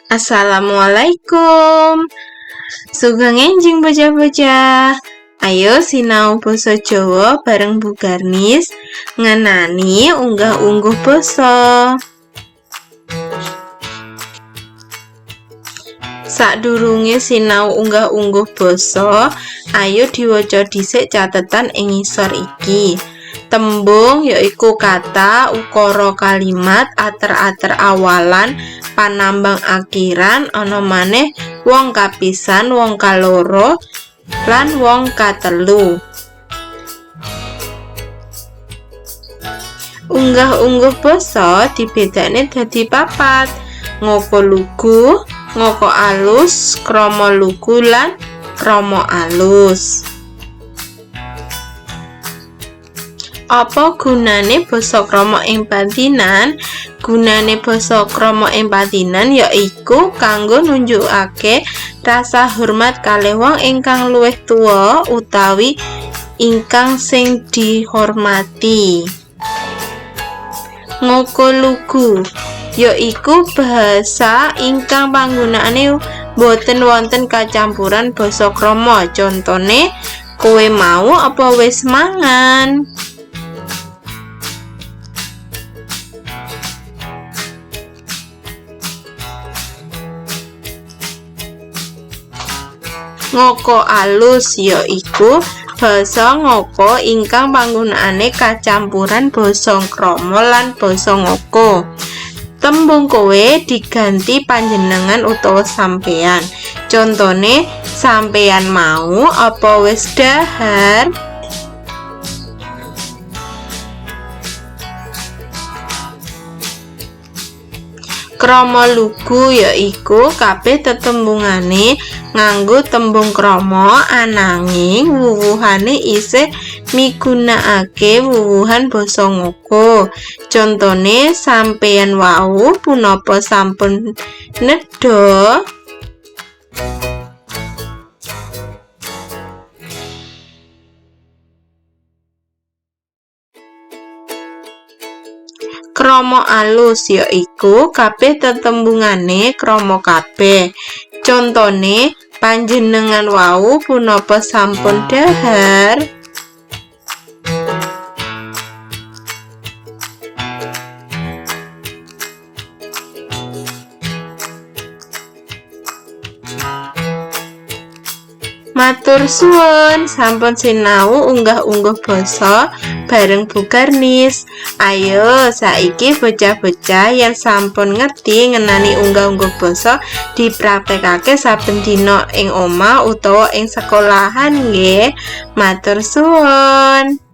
Assalamualaikum. Sugeng enjing bocah-bocah. Ayo sinau basa Jawa bareng Bu Garnis ngenani unggah-ungguh basa. Sadurunge sinau unggah-ungguh basa, ayo diwaca dhisik catetan ing ngisor iki. Tembung yaiku kata, ukara kalimat, ater-ater awalan, panambang akhiran, ana maneh wong kapisan, wong kaloro, lan wong katelu. Unggah-ungguh basa dibedakne dadi papat: ngoko lugu, ngoko alus, krama lugu lan krama alus. Apa gunane basa krama ing padinan? Gunane basa krama ing padinan yaiku kanggo nunjukake rasa hormat kalih wong ingkang luwih tuwa utawi ingkang sing dihormati. Ngoko lugu yaiku bahasa ingkang panggunakane boten wonten kacampuran basa krama. Contone, kowe mau apa wis mangan? Ngoko alus yaiku basa ngoko ingkang panggunakane kacampuran basa krama lan basa ngoko. Tembung kowe diganti panjenengan utawa sampeyan. Contone, sampeyan mau apa wis dahar? Krama lugu yaiku kabeh tetembungane nganggo tembung krama ananging wuwuhane isih migunakake wuwuhan basa ngoko. Contone, sampeyan wau punapa sampun nedha? Krama alus yaiku kabeh tetembungane krama kabeh. Contone, panjenengan wau punapa sampun dahar? Matur suwun sampun sinau unggah-ungguh basa bareng Bu Garnis. Ayo saiki bocah-bocah yang sampun ngerti ngenani unggah-ungguh basa dipraktekake saben dina ing omah utawa ing sekolahan nggih. Matur suwun.